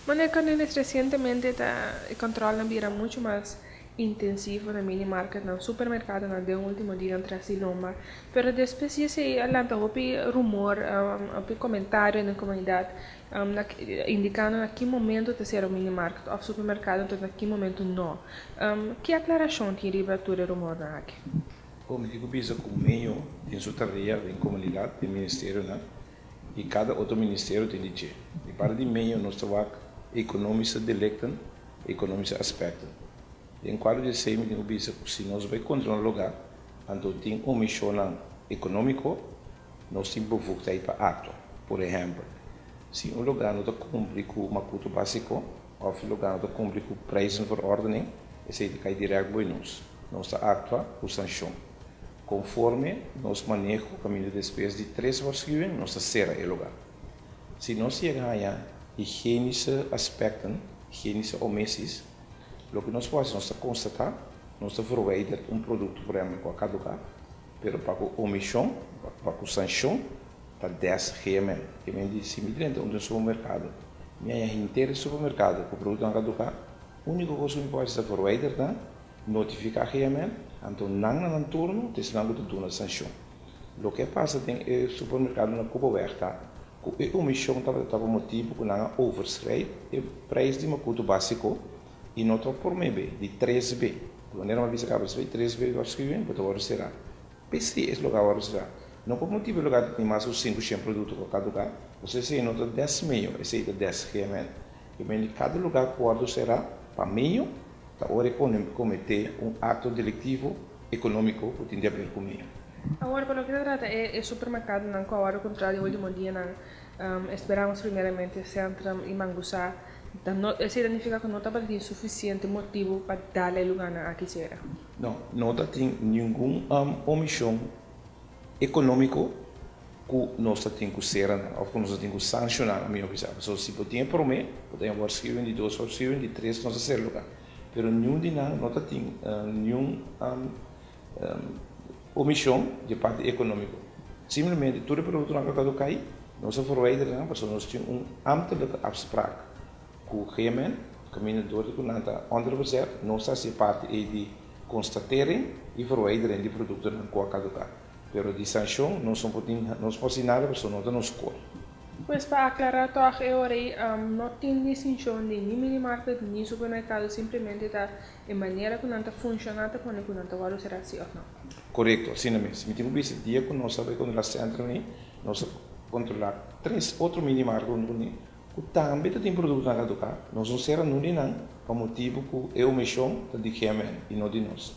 Meneer Cornelis, resientemente ta e kòntròlnan bira muchu mas intensivo na minimarketnan, supermerkadonan den último dianan tras di lomba. Pero despues di esei a lanta hopi rumor, hopi komentario den komunidat indikando na ki momento ta sera un minimarket òf supermerkado anto na ki momento no. Ki aklarashon tin riba tur e rumornan aki? Bo mi tin ku bisa ku medio den su tarea den komunidat, den ministerionan i kada otro ministerio tin di dje. Di parti di medio nos ta wak ekonomische delikten, ekonomische aspekten. Den kuadro di esei mi tin ku bisa ku si nos bai kontra un lugá anto tin omishonnan ekonómiko, nos tin bevoegdheid pa aktua. Por ehèmpel, si un lugá no ta kumpli ku makutu básiko òf e lugá no ta kumpli ku prijzenverordening, esei ta kai dirèkt bo i nos. Nos ta aktua ku sanshon. Konforme nos maneho kaminda despues di tres waarschuwing nos ta sera e lugá. Si nos yega haña higiënische aspekten, higiënische omissies, loke nos por hasi nos ta konstatá, nos ta verwijder un produkto por ehèmpel ku a kaduká, pero pa ku omishon, pa ku sanshon ta des GMN. Ke men di si mi drenta un supermerkado, mi haña henter e supermerkado ku produktonan kaduká, úniko kos ku mi por hasi ta verwijder nan, Notifiká GMN, anto nan na nan turno ta esnan ku ta duna sanshon. Loke a pasa den e supermerkado na Cubaweg ta ku e omishon tabata ta pa motibu ku nan a overschrijd e prijs di makutu básiko i no ta promé be, di tres be. Di manera mi a bisa kaba esei tres be waarschuwing bo ta wòrdu será. P'esei es loke a wòrdu será. No pa motibu e loke a tin mas ku sinku shen produkto ku a kaduká, pasobra esei no ta des meyo, esei ta des GMN. Ke men di kada lugá ku wòrdu será pa meyo, Ta ora e kometé un akto deliktivo ekonómiko ku tin di aber ku medio. Awor, pa loke ta trata e supermerkadonan ku a wòrdu kontrolá den último dianan, esperamos primeramente Centrum i Mangusá, ta no, esei ta nifiká ku no tabata tin sufisiente motibu pa dal e lugánan aki sera? No, no ta tin ningun omishon ekonómiko ku nos ta tin ku sera nan òf ku nos ta tin ku sanshoná nan, mihó bisa. Pasobra si bo tin e promé, bo ta haña waarschuwing, di dos waarschuwing, di tres nos ta sera lugá. Pero niun di nan no ta tin niun omishon di e parti ekonómiko. Simplemente tur e produktonan ku a kadu kai, nos a verwijder nan pasobra nos tin un ambtelijke afspraak ku GMN, kaminda dor di ku nan ta onderbezet, nos ta hasi e parti ei di konstatering i verwijdering di produktonan ku a kaduká. Pero di sanshon nos no por tin, nos por hasi nada pasobra no ta nos kor. Pues pa aklará tòg e ora ei no tin distinshon di ni minimarket ni supermerkado, simplemente ta e manera ku nan ta funshoná ta pone ku nan ta wòrdu será si òf no. Korekto, asina mes. Mi tin ku bisa dia ku nos a bai kontrolá Centrum ei, nos a kontrolá tres otro minimarket huntu kuné ku tambe ta tin produktonan kaduká. Nos no sera nun di nan pa motibu ku e omishon ta di GMN i no di nos.